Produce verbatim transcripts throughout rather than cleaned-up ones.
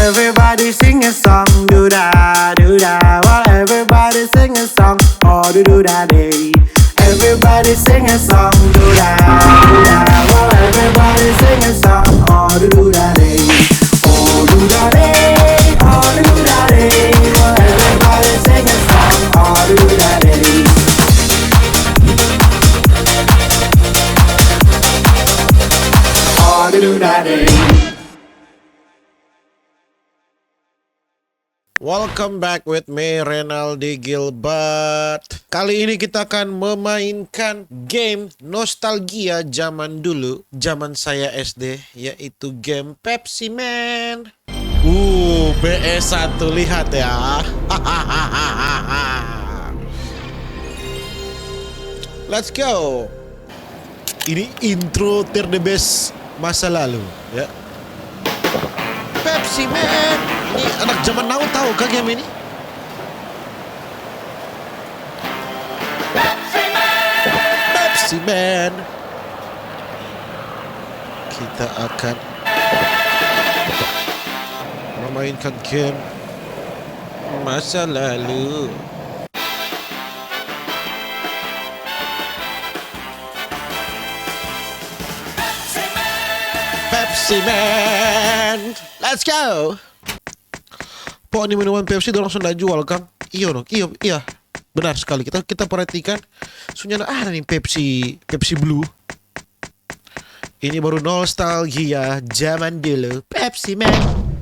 Everybody sing a song, do da, do da. Well, everybody sing a song, oh do do da day. Everybody sing a song, do da, do da. Well, everybody sing a song, oh do do da day. Oh do da day, oh do do da day. Well, everybody sing a song, oh do do da day. Oh do do da day. Welcome back with me, Renaldi Gilbert. Kali ini kita akan memainkan game nostalgia zaman dulu, zaman saya S D, yaitu game Pepsi Man. Uh, P S satu, lihat ya. Let's go. Ini intro ter the best masa lalu, ya. Pepsi Man. Ini anak zaman now tahu kah game ini? Pepsi Man. Kita akan memainkan game masa lalu. Pepsi Man, let's go. Pok, ni minuman Pepsi dorang sudah jual, kang? Iyo, no. Iyo, iya. Benar sekali. Kita, kita perhatikan, sunya ada nih Pepsi, Pepsi Blue. Ini baru nostalgia zaman dulu. Pepsi Man.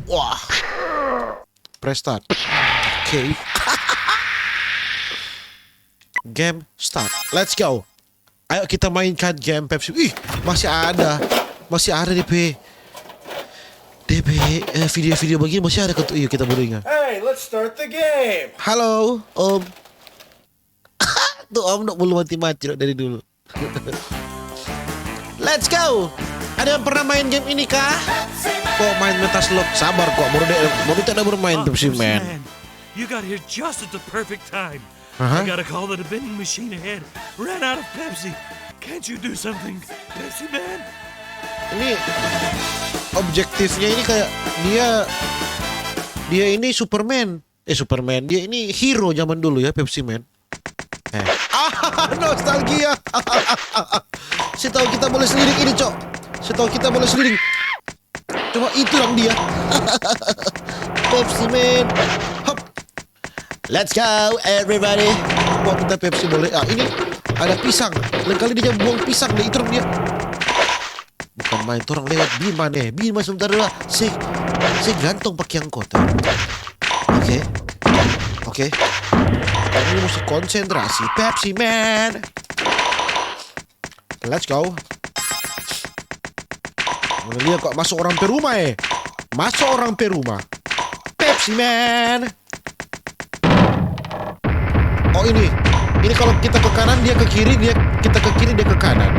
Wah. Press start. Oke. Game start. Let's go. Ayo kita mainkan game Pepsi. Ih, masih ada. Masih ada D P. D P, eh, video-video begini masih ada kan tuh. Iya, kita baru ingat. Hey, let's start the game. Halo, Om. Tuh Om dok belum mati-mati dok dari dulu. Let's go. Ada yang pernah main game ini kah? Kok main Metaslock? Sabar kok, baru dia, baru dia ada bermain Pepsi Man. You got here just at the perfect time. Aha. I got a call that a vending machine ahead ran out of Pepsi. Can't you do something, Pepsi Man? Ini objektifnya ini kayak dia dia ini Superman. Eh, Superman. Dia ini hero zaman dulu ya, Pepsi Man. Eh. Ah, nostalgia. Si tahu kita boleh selidik ini, Cok. Si tahu kita boleh selidik. Cuma itu yang dia. Pepsi Man. Hop. Let's go, everybody. Mau kita Pepsi boleh. Ah, ini ada pisang. Lain kali dia buang pisang deh, itu dia. Bukan main, orang lewat Bima nih. Bima sebentar dulu. Si, si gantong pakai angkot. Oke. Oke. Ini mesti konsentrasi. Pepsi Man. Let's go. Mana dia kok masuk orang pe rumah, eh? Masuk orang pe rumah. Pepsi Man. Oh, ini. Ini kalau kita ke kanan, dia ke kiri, dia kita ke kiri, dia ke kanan.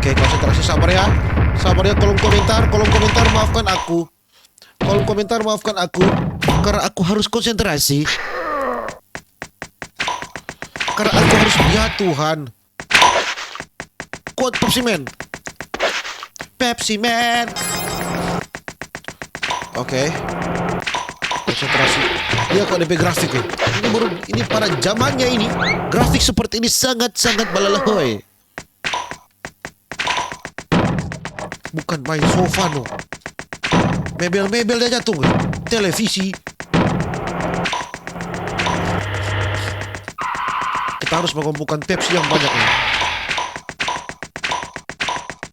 Oke, konsentrasi, sabar ya. Sabar ya, kolom komentar, kolom komentar, maafkan aku. Kolom komentar, maafkan aku. Karena aku harus konsentrasi. Karena aku harus, ya Tuhan. Kuat Pepsi Man. Pepsi Man. Oke. Konsentrasi. Dia kok D P grafik ya. Ini baru, ini pada zamannya ini, grafik seperti ini sangat-sangat balalahoy. Bukan main sofa no. Mebel-mebel dia jatuh. Televisi. Kita harus mengumpulkan Pepsi yang banyak nih.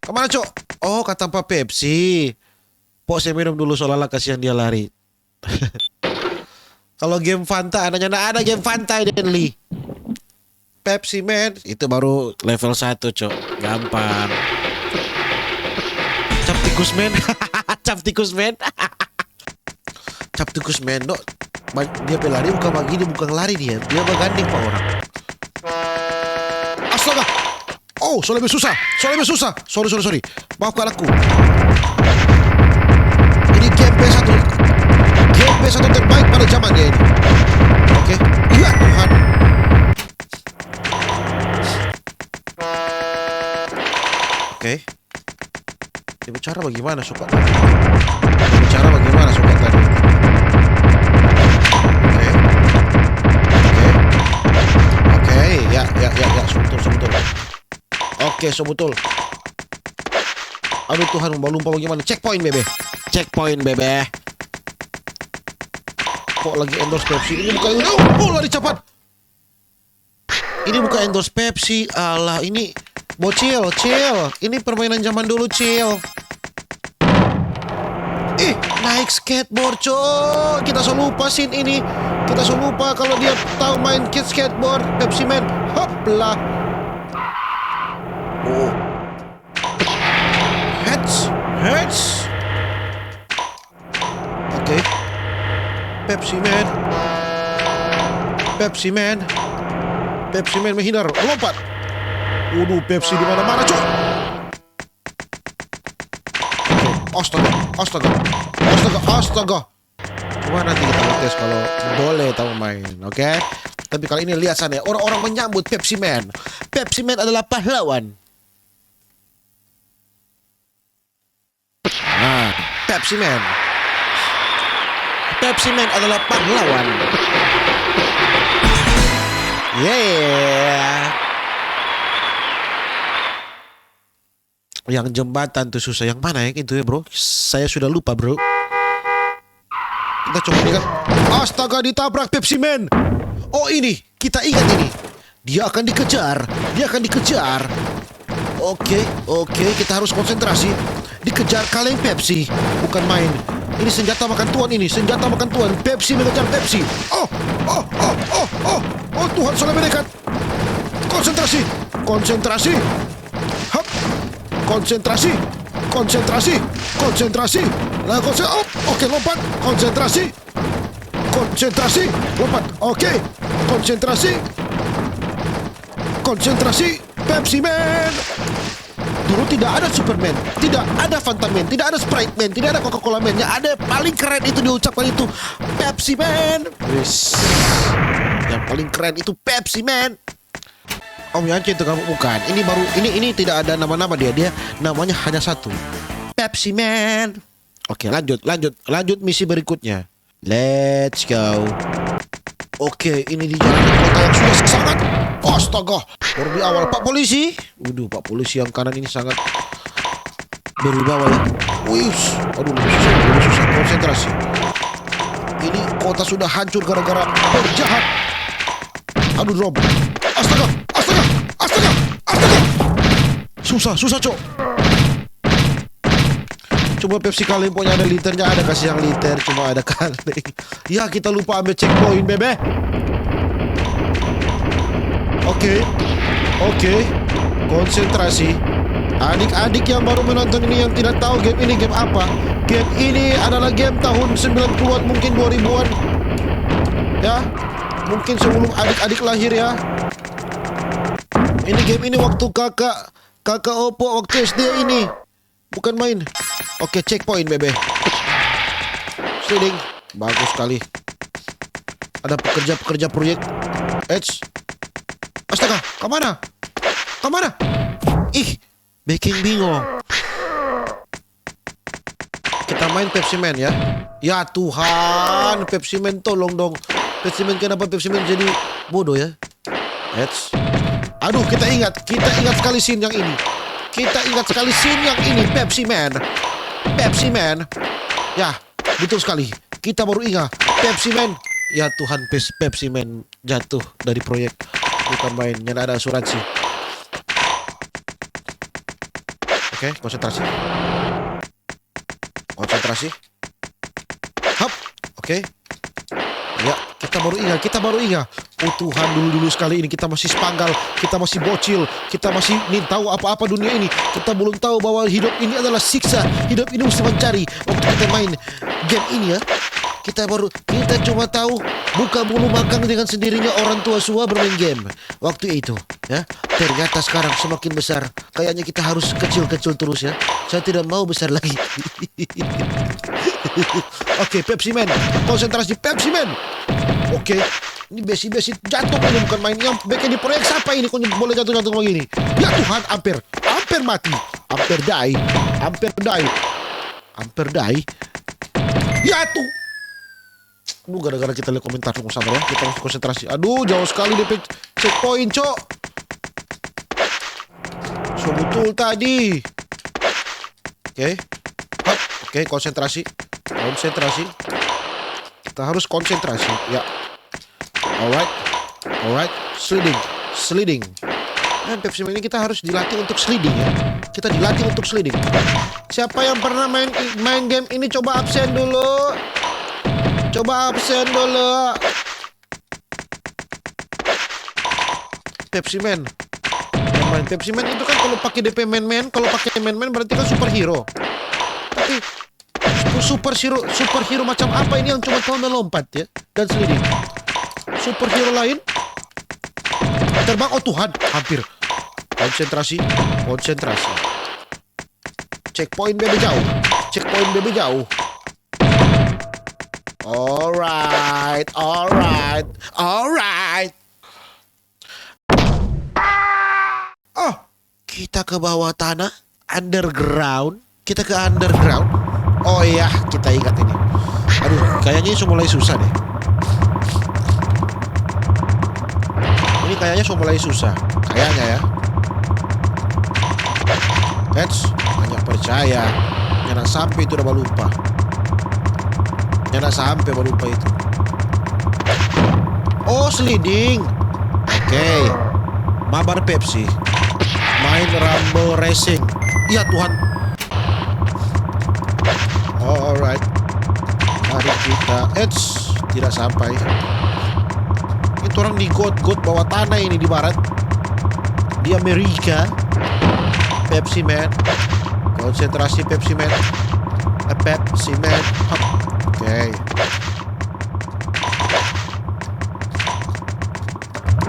Kemana, Cok? Oh, ka tampa Pepsi. Pok, saya minum dulu, soalnya kasihan dia lari. Kalau game Fanta, adanya nda ada game Fanta, Denli. Pepsi Man, itu baru level satu, Cok. Gampang. Cap tikus Man. Cap tikus Man. Cap tikus Man, no. Ba-, dia pe lari bukan bagini, bukan lari dia. Dia bagandeng pa orang. Astaga. Oh, so lebih susah. So lebih susah. Sorry, sorry, sorry. Maafkan aku. Ini game P S satu. Game P S satu terbaik pada zamannya ini. Oke. Iya, Tuhan. Oke. Dia bicara bagaimana, suka? Dia bicara bagaimana, suka tadi? Oke. Oke. Oke, ya, ya, ya, ya, sebetul, sebetul. Oke, sebetul. Aduh Tuhan, mau lupa bagaimana? Checkpoint, bebe. Checkpoint, bebe. Kok lagi endorse Pepsi? Ini bukan, oh, oh, lari cepat. Ini bukan endorse Pepsi, alah, ini bocil, cil. Ini permainan zaman dulu, cil. Ih, naik skateboard, coy. Kita so lupa scene ini. Kita so lupa kalau dia tahu main kit skateboard, Pepsi Man. Hop lah. Oh. Heads, heads. Oke. Pepsi Man. Pepsi Man. Pepsi Man menghindar, lompat. Waduh, Pepsi di mana-mana, coy. Oke, astaga, astaga, astaga, astaga. Cuma nanti kita mau tes kalau boleh tahu main, oke? Tapi kali ini lihat sana ya, orang-orang menyambut Pepsi Man. Pepsi Man adalah pahlawan. Nah, Pepsi Man. Pepsi Man adalah pahlawan. Yeah. Yang jembatan tuh susah. Yang mana ya itu ya, bro? Saya sudah lupa, bro. Kita coba ini kan. Astaga, ditabrak Pepsi Man. Oh, ini. Kita ingat ini. Dia akan dikejar. Dia akan dikejar. Oke, oke, kita harus konsentrasi. Dikejar kaleng Pepsi. Bukan main. Ini senjata makan tuan ini. Senjata makan tuan. Pepsi mengejar Pepsi. Oh, oh, oh, oh, oh. Oh, Tuhan, salah mendekat. Konsentrasi. Konsentrasi. Hap. Konsentrasi. Konsentrasi. Konsentrasi. Lah, konsen-, oh, oke, lompat. Konsentrasi. Konsentrasi. Lompat. Oke. Konsentrasi. Konsentrasi. Pepsi Man. Dulu tidak ada Superman, tidak ada Fanta Man, tidak ada Sprite Man, tidak ada Coca-Cola Man. Yang ada paling keren itu diucapkan itu Pepsi Man. Wis. Yang paling keren itu Pepsi Man. Om Yance itu kamu bukan. Ini baru, ini, ini tidak ada nama-nama dia. Dia namanya hanya satu. Pepsi Man. Oke, lanjut, lanjut, lanjut misi berikutnya. Let's go. Oke, ini di jalan kota yang sudah sangat, astaga, baru di awal, Pak Polisi. Waduh, Pak Polisi yang kanan ini sangat berwibawa ya. Wih, aduh, lebih susah, lebih susah konsentrasi. Ini kota sudah hancur gara-gara penjahat. Aduh, drop. Astaga, astaga, astaga, astaga. Susah, susah, Cok. Cuma Pepsi kaleng, pokoknya ada liternya, ada kasih yang liter, cuma ada kaleng. Ya, kita lupa ambil checkpoint, bebe. Oke. Oke. Konsentrasi. Adik-adik yang baru menonton ini, yang tidak tahu game ini game apa, game ini adalah game tahun sembilan puluhan, mungkin dua ribuan. Ya. Mungkin sebelum adik-adik lahir ya. Ini game ini waktu kakak, kakak Opo waktu S D ini. Bukan main. Oke, checkpoint, bebe. Sliding. Bagus sekali. Ada pekerja-pekerja proyek. Eits. Astaga, kemana? Kemana? Ih, bikin bingung. Kita main Pepsi Man ya. Ya Tuhan, Pepsi Man, tolong dong. Pepsi Man, kenapa Pepsi Man jadi bodoh ya? Eits. Aduh, kita ingat, kita ingat sekali scene yang ini. Kita ingat sekali scene yang ini, Pepsi Man. Pepsi Man. Ya, betul sekali. Kita baru ingat, Pepsi Man. Ya Tuhan, Pes-, Pepsi Man jatuh dari proyek. Bukan main, nyanda ada asuransi. Oke, konsentrasi. Konsentrasi. Hap. Oke. Ya, kita baru ingat, kita baru ingat. Oh Tuhan, dulu-dulu sekali ini kita masih spanggal, kita masih bocil, kita masih nintau apa-apa dunia ini. Kita belum tahu bahwa hidup ini adalah siksa, hidup ini mesti mencari. Waktu kita main game ini ya, kita baru, kita cuma tahu buka bulu makang dengan sendirinya orang tua sua bermain game. Waktu itu, ya, ternyata sekarang semakin besar. Kayaknya kita harus kecil-kecil terus ya. Saya tidak mau besar lagi. Oke, Pepsi Man. Konsentrasi Pepsi Man. Oke. Ini besi-besi jatuh ini bukan main. Yang bikin di proyek siapa ini? Kok boleh jatuh-jatuh begini? Ya Tuhan, hampir. Hampir mati. Hampir die. Hampir die. Hampir die. Ya tuh. Aduh, gara-gara kita lihat komentar, tunggu sabar ya. Kita harus konsentrasi. Aduh, jauh sekali depe checkpoint, cok. So betul tadi. Oke. Hap. Oke, konsentrasi. Konsentrasi. Kita harus konsentrasi. Ya. Alright. Alright. Sliding. Sliding. Dan Pepsi Man ini kita harus dilatih untuk sliding ya. Kita dilatih untuk sliding. Siapa yang pernah main main game ini, coba absen dulu. Coba absen dulu. Pepsi Man. Yang main Pepsi Man itu kan kalau pakai depe man-man, kalau pakai man-man berarti kan superhero. Tapi su-, superhero, superhero macam apa ini yang cuma tahu melompat ya dan sliding? Superhero lain terbang, oh Tuhan, hampir. Konsentrasi, konsentrasi. Checkpoint bebe jauh. Checkpoint bebe jauh. Alright, alright, alright. Oh, kita ke bawah tanah, underground. Kita ke underground. Oh iya, kita ingat ini. Aduh, kayaknya ini so mulai susah deh. Ini kayaknya so mulai susah. Kayaknya ya. Eits, hanya percaya. Nyanda sampe itu da balupa. Nyanda sampe balupa itu. Oh, sliding. Oke. Mabar Pepsi. Main Rumble Racing. Ya Tuhan. Oh, alright. Mari kita. Eits, tidak sampai. Itu orang di got-got bawah tanah ini di barat. Di Amerika. Pepsi Man. Konsentrasi Pepsi Man. Eh, Pepsi Man. Hup. Oke.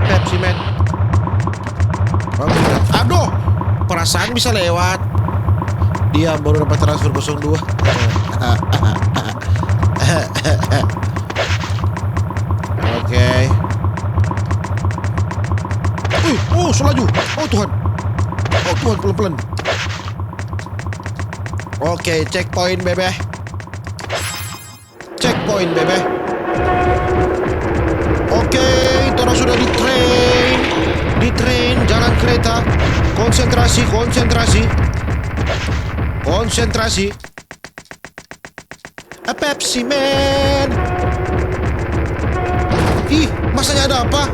Pepsi Man. Oke. Aduh, perasaan bisa lewat. Dia baru dapat transfer kosong dua. Oke. Wih, oh, so laju. Oh, Tuhan. Oh, Tuhan, pelan-pelan. Oke, checkpoint, bebe. Checkpoint, bebe. Oke, torang sudah di train. Di train, jalan kereta. Konsentrasi, konsentrasi. Konsentrasi. A Pepsi Man. Ih, masanya ada apa?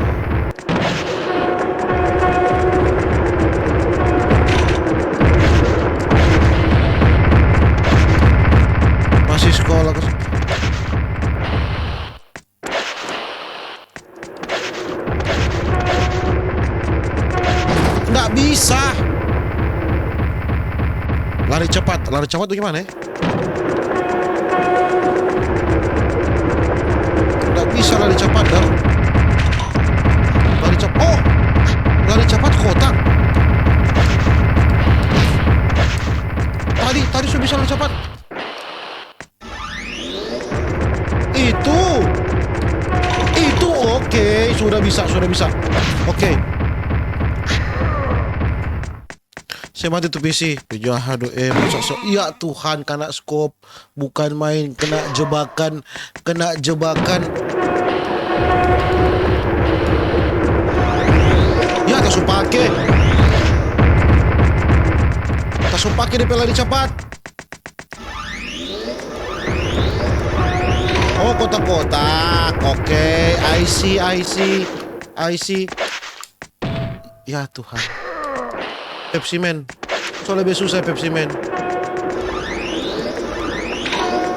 Masih sekolah, Gus. Nggak bisa. Lari cepat, lari cepat tuh gimana ya? Nggak bisa lari cepat dong. Lari cepat, oh, lari cepat kotak. Tadi, tadi sudah bisa lari cepat. Itu. Itu, oke, sudah bisa, sudah bisa. Oke. Saya mati tuh P C. Tujuh H dua M, sok-sok. Ya Tuhan, kena scope. Bukan main, kena jebakan, kena jebakan. Ya, ta so pake. Ta so pake depe lari cepat. Oh, kotak-kotak. Oke, I see, I see, I see. Ya Tuhan. Pepsi Man. So lebe susah Pepsi Man.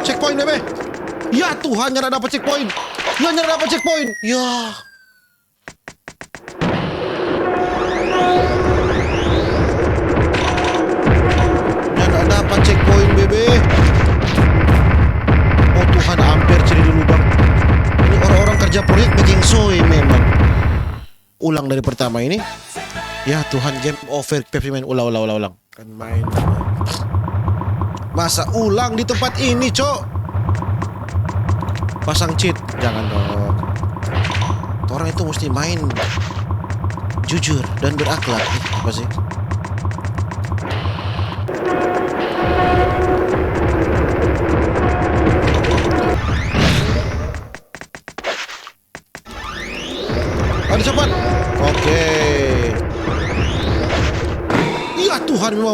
Checkpoint, bebe. Ya Tuhan, nyanda dapa checkpoint. Ya, nyanda dapa checkpoint. Ya. Nyanda dapa checkpoint, bebe. Oh Tuhan, amper ciri di lubang. Ini orang-orang kerja proyek bikin soe memang. Ulang dari pertama ini. Ya Tuhan, game over, Pepsi Man. Ulang, ulang, ulang, ulang. Kan main. Masa ulang di tempat ini, cok? Pasang cheat, jangan dong. Orang itu mesti main jujur dan berakhlak. Apa sih?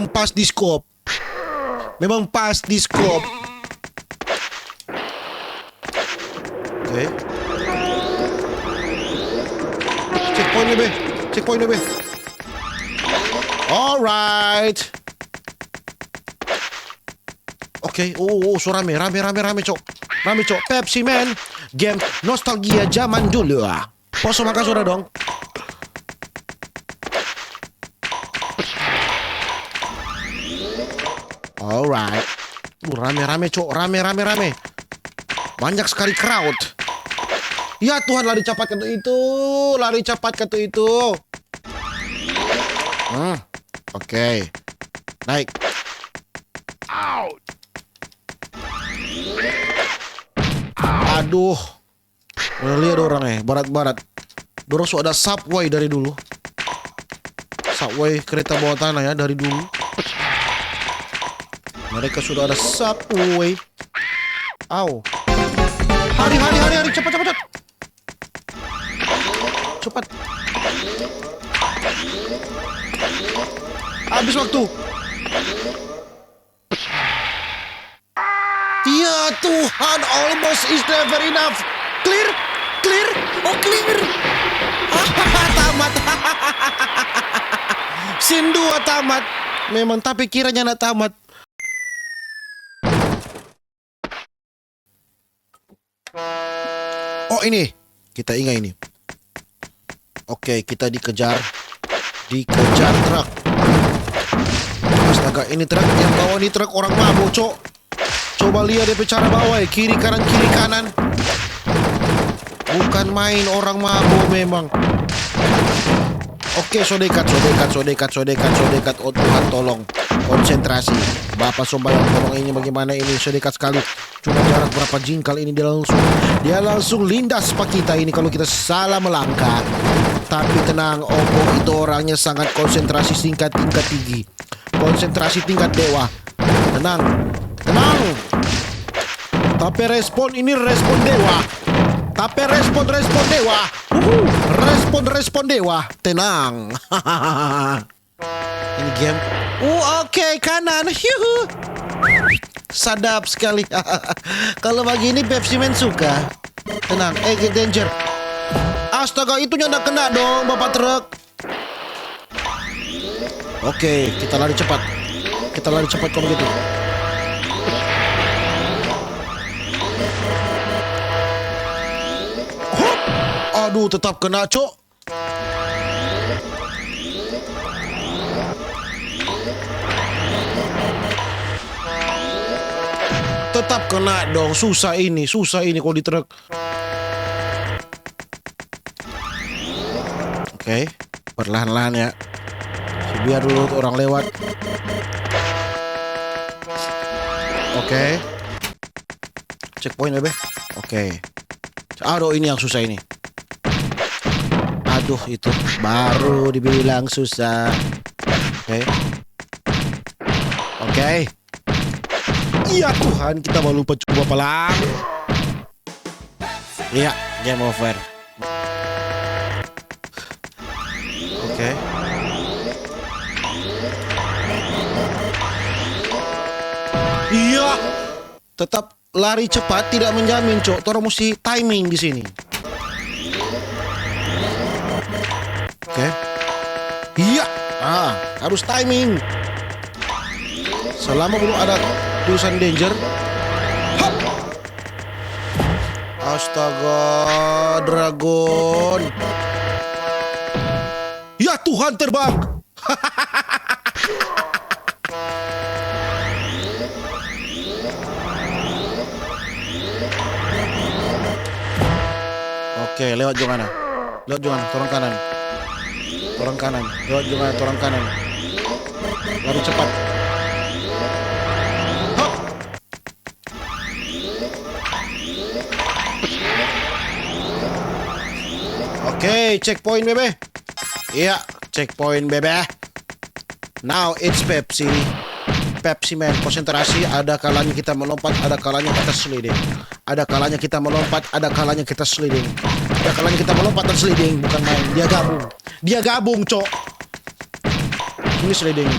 pas di scope. Memang pas di scope. Oke. Checkpoint, bebe. Checkpoint, bebe. Alright. Oke, oh, oh, so rame, rame, rame, rame, Cok. Rame, Cok. Pepsi Man, game nostalgia zaman dulu. Poso maka sudah dong. Alright. Uh, rame, rame, Cok. Rame, rame, rame. Banyak sekali crowd. Ya Tuhan, lari cepat ke itu, lari cepat ke itu. Hmm, oke. Naik. Aduh. Udah lihat orang, eh, barat-barat. Dorang so ada subway dari dulu. Subway kereta bawah tanah ya, dari dulu. Mereka sudah ada subway. Au. Hari, hari, hari, hari, cepat, cepat, cepat. Cepat. Habis waktu. Ya Tuhan, almost is never enough. Clear? Clear? Oh, clear. Tamat. Scene dua tamat. Memang, tapi kiranya na tamat. Oh, ini. Kita ingat ini. Oke, kita dikejar. Dikejar truk. Astaga, ini truk yang bawa, ini truk orang mabo, Cok. Coba lihat dia pe cara bawa, eh. Kiri kanan, kiri kanan. Bukan main, orang mabo memang. Oke, so dekat, so dekat, so dekat, so dekat, so dekat. Oh Tuhan, tolong. Konsentrasi. Bapa sombayang, tolong, ini bagaimana ini? So dekat sekali. Cuma jarak berapa jingkal ini, dia langsung, dia langsung lindas pa kita ini kalau kita salah melangkah. Tapi tenang, Opo itu orangnya sangat konsentrasi tingkat, tingkat tinggi. Konsentrasi tingkat dewa. Tenang. Tenang. Tapi respon ini respon dewa. Tapi respon, respon dewa. Uhu. Respon, respon dewa. Tenang. Ini game. Uh, oke, kanan. Yuhu. Sadap sekali. Kalau begini Pepsi Man suka. Tenang, eh, get danger. Astaga, itu nyanda kena dong, bapak truk. Oke, kita lari cepat. Kita lari cepat kalau gitu. Hop! Aduh, tetap kena, Cok. Tetap kena dong, susah ini, susah ini kalau di truk. Oke, perlahan-lahan ya. Biar dulu orang lewat. Oke. Checkpoint, bebe. Oke. Aduh, ini yang susah ini. Aduh, itu baru dibilang susah. Oke. Oke. Iya, Tuhan, kita mau lupa coba pelang. Iya, game over. Oke. Iya. Tetap lari cepat tidak menjamin, Cok. Torang musti timing di sini. Oke. Iya. Ah, harus timing. Selama belum ada tulisan danger. Hop. Astaga, dragon. Ya Tuhan, terbang. Oke, lewat jo ngana. Lewat jo ngana, torang kanan. Torang kanan. Lewat jo ngana, torang kanan. Lari cepat. Hop. Oke, checkpoint, bebe. Iya, checkpoint, bebe. Now it's Pepsi. Pepsi Man, konsentrasi. Ada kalanya kita melompat, ada kalanya kita sliding. Ada kalanya kita melompat, ada kalanya kita sliding. Ada kalanya kita melompat dan sliding. Bukan main, dia gabung. Dia gabung, Cok. Ini sliding.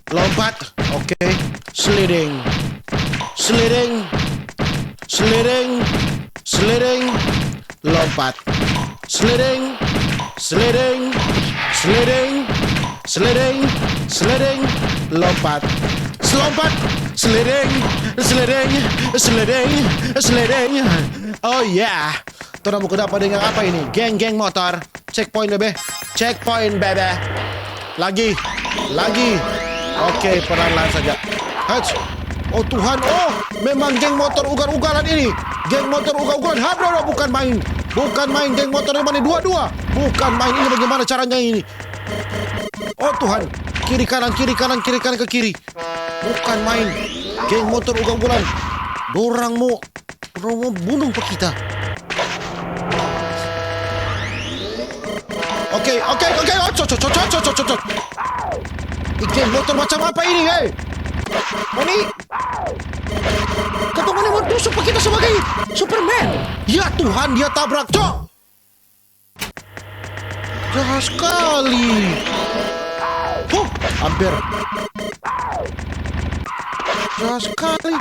Lompat. Oke. Sliding. Sliding. Sliding. Sliding. Lompat. Sliding. Sliding. Sliding. Sliding. Sliding. Lompat. Lompat. Sliding. Sliding. Sliding. Sliding. Oh yeah. Torang mo dapa deng apa ini? Geng-geng motor. Checkpoint, bebe. Checkpoint, bebe. Lagi. Lagi. Oke, pelan-pelan saja. Hats. Oh Tuhan, oh, memang geng motor ugal-ugalan ini. Geng motor ugal-ugalan. Habro, bukan main. Bukan main geng motor yang mana dua-dua. Bukan main ini, bagaimana caranya ini? Oh Tuhan, kiri kanan, kiri kanan, kiri kanan, ke kiri. Bukan main. Geng motor ugal-ugalan. Dorang mo Bro, mo bunung pa kita. Oke, oke, oke. Oh, cocok, cocok, cocok, cocok. Ih, geng motor macam apa ini, hei? Ngoni, kata ngoni mo tusuk pa kita sebagai Superman? Ya Tuhan, dia tabrak, cok. Jahat skali. Huh, amper. Jahat skali.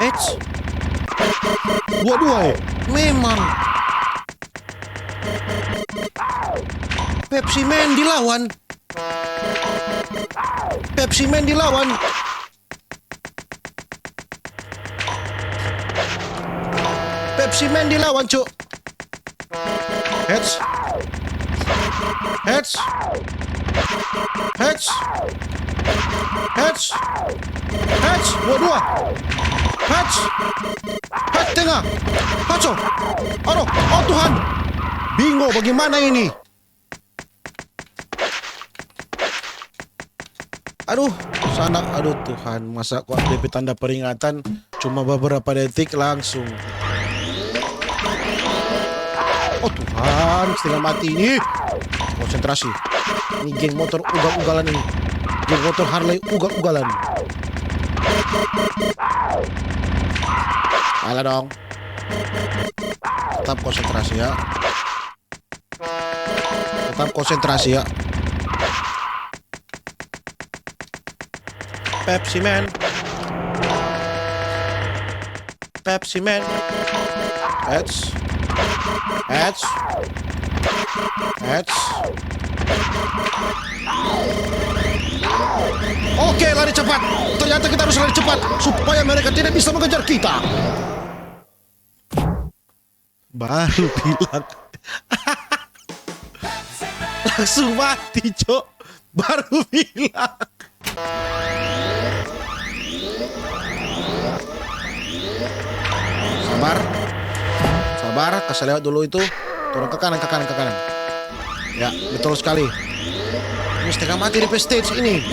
Eits. Dua-dua, eh. Memang. Pepsi Man dilawan. Pepsi Man dilawan. Pepsi Man dilawan, cuk. Heads. Heads. Heads. Heads. Heads. Dua-dua. Heads. Heads tengah. Haco. Aduh, oh Tuhan. Bingo, bagaimana ini? Aduh, sana, aduh Tuhan, masa kok depe tanda peringatan cuma beberapa detik langsung. Oh Tuhan, setengah mati ini. Konsentrasi. Ini geng motor ugal-ugalan ini. Geng motor Harley ugal-ugalan. Alah dong. Tetap konsentrasi ya. Tetap konsentrasi ya. Pepsi Man. Pepsi Man. Heads. Heads. Heads. Oke, lari cepat. Ternyata kita harus lari cepat supaya mereka tidak bisa mengejar kita. Baru bilang. Langsung mati, cok. Baru bilang. Sabar. Sabar, kasih lewat dulu itu. Turun ke kanan, ke kanan, ke kanan. Ya, betul sekali. Ini setengah mati di stage ini.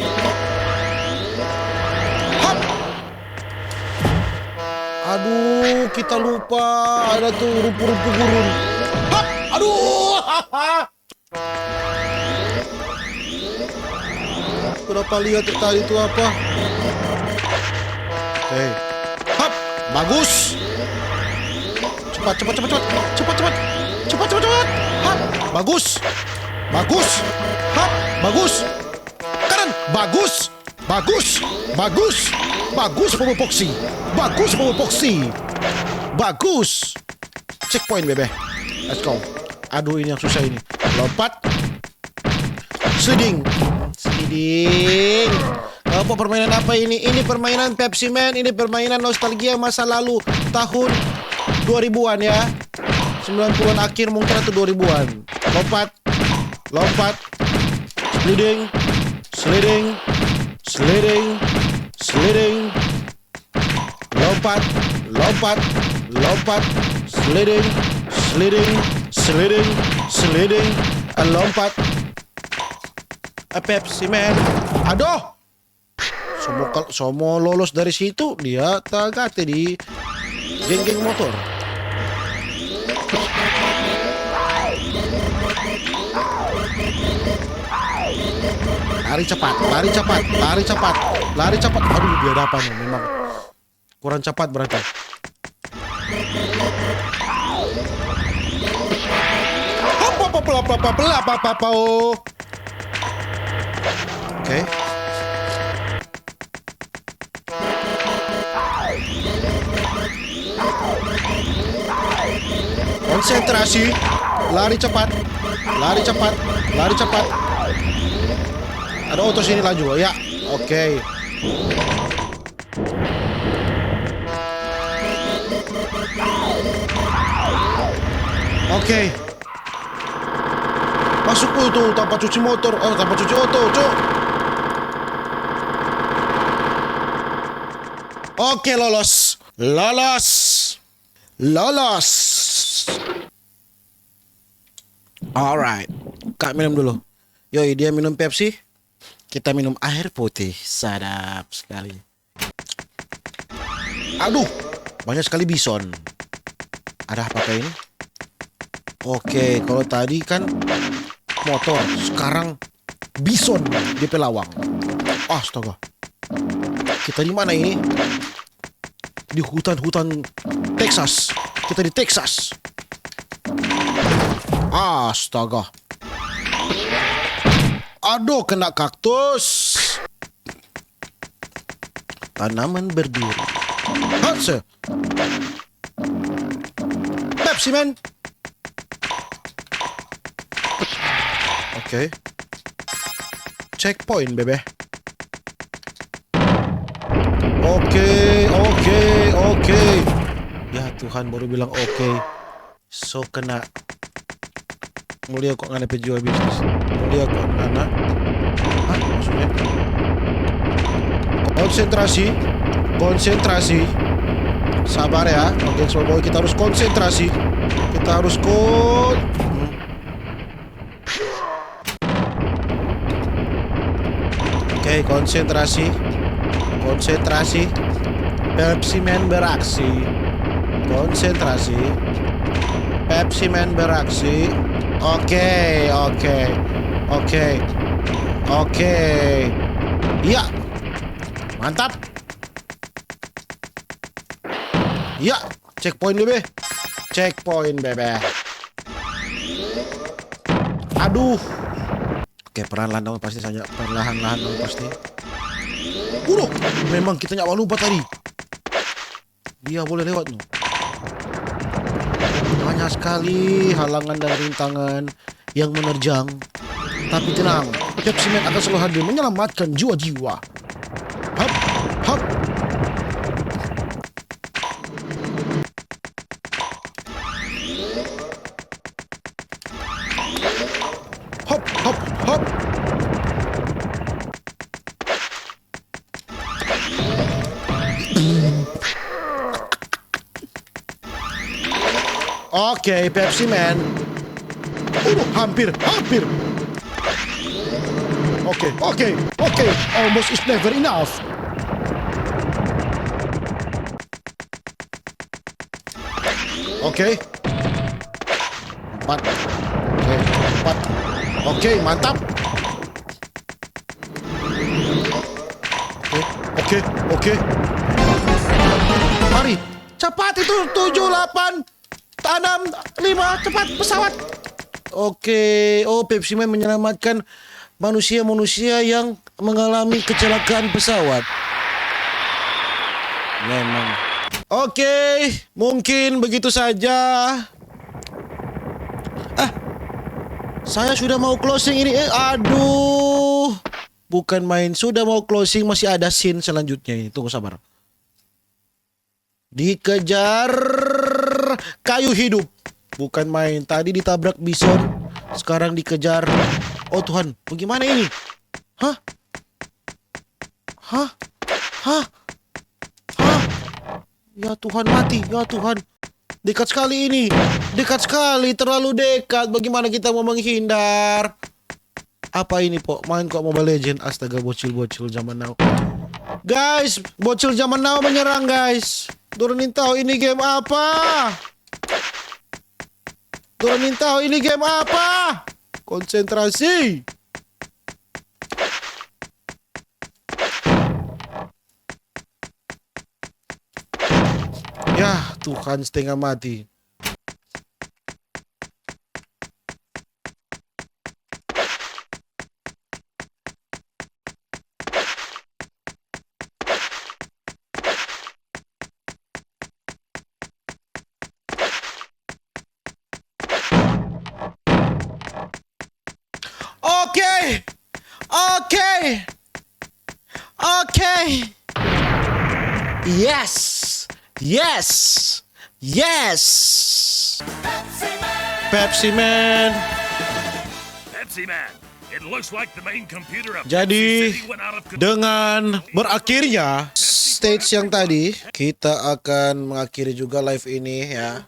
Hop! Aduh, kita lupa ada tuh rumput-rumput gurun. Hap! Aduh! Kenapa lihat tadi itu apa? Oke. Hap! Bagus. Cepat, cepat, cepat, cepat. Cepat, cepat. Cepat, cepat, cepat. Hap! Bagus. Bagus. Hap! Bagus. Kanan. Bagus. Bagus, bagus, bagus, Bobo Foxy. Bagus, Bobo Foxy. Bagus. Checkpoint, bebe. Let's go. Aduh, ini yang susah ini. Lompat. Sliding. Sliding. Apa permainan apa ini? Ini permainan Pepsi Man. Ini permainan nostalgia masa lalu tahun dua ribuan ya. Sembilan puluhan akhir mungkin atau dua ribuan. Lompat. Lompat. Sliding. Sliding. Sliding. Sliding. Lompat. Lompat. Lompat. Sliding. Sliding. Sliding. Sliding. Eh, lompat. Eh, Pepsi Man. Aduh. Somo kal-, somo lolos dari situ, dia tagate di geng-geng motor. Lari cepat, lari cepat, lari cepat, lari cepat. Aduh, dia dapat nih, memang kurang cepat berarti. Hop, hop, hop, hop, hop, hop, hop, hop, hop, oh. Oke. Konsentrasi. Lari cepat. Lari cepat. Lari cepat. Ada oto sini laju. Ya, oke. Oke. Masuk dulu tuh tanpa cuci motor, eh, tanpa cuci oto, cok. Oke, lolos. Lolos. Lolos. Alright. Kak minum dulu. Yoi, dia minum Pepsi. Kita minum air putih. Sadap sekali. Aduh, banyak sekali bison. Ada apa ini? Oke, kalau tadi kan motor, sekarang bison di pelawang. Astaga. Kita di mana ini? Di hutan-hutan Texas. Kita di Texas. Astaga. Aduh, kena kaktus. Tanaman berduri. Hatse. Pepsi, man. Oke. Checkpoint, bebe. Oke, oke, oke. Ya Tuhan, baru bilang oke. So kena. Mulia kok ngana pe jiwa bisnis. Mulia kok ngana. Hah, maksudnya? Konsentrasi. Konsentrasi. Sabar ya, oke, semua boy, kita harus konsentrasi. Kita harus kon-, hmm. Oke, konsentrasi. Konsentrasi. Pepsi Man beraksi. Konsentrasi. Pepsi Man beraksi. Oke, oke. Oke. Oke. Iya. Mantap. Iya, checkpoint, bebe. Checkpoint, bebe. Aduh. Oke, perlahan-lahan dong pasti saja, perlahan-lahan dong pasti. Udah, memang kita nyawa lupa tadi. Dia boleh lewat, no. Banyak sekali halangan dan rintangan yang menerjang. Tapi tenang, Pepsi Man akan selalu hadir menyelamatkan jiwa-jiwa. Hap, hap. Hop, hop, hop. Oke, Pepsi Man. Udah, hampir, hampir. Oke, oke, oke. Almost is never enough. Oke. Empat. Oke, empat. Oke, mantap. Oke, oke, oke. Mari, cepat itu, tujuh, delapan, enam, lima, cepat, pesawat. Oke, oh, Pepsi Man menyelamatkan manusia-manusia yang mengalami kecelakaan pesawat. Memang. Oke, mungkin begitu saja. Ah, saya sudah mau closing ini. Eh, aduh. Bukan main. Sudah mau closing, masih ada scene selanjutnya ini. Tunggu sabar. Dikejar kayu hidup. Bukan main. Tadi ditabrak bison, sekarang dikejar. Oh Tuhan, bagaimana ini? Hah? Hah? Hah? Hah? Ya Tuhan, mati. Ya Tuhan. Dekat sekali ini. Dekat sekali, terlalu dekat. Bagaimana kita mau menghindar? Apa ini, po? Main kok Mobile Legend? Astaga, bocil-bocil zaman now. Guys, bocil zaman now menyerang, guys. Dorang nintau ini game apa? Dorang nintau ini game apa? Konsentrasi. Yah, Tuhan, setengah mati. Oke. Oke. Yes. Yes. Yes. Pepsi Man. Pepsi Man. It looks like the main computer of Jadi, Pepsi City went out of control. Dengan berakhirnya stage yang tadi, kita akan mengakhiri juga live ini ya.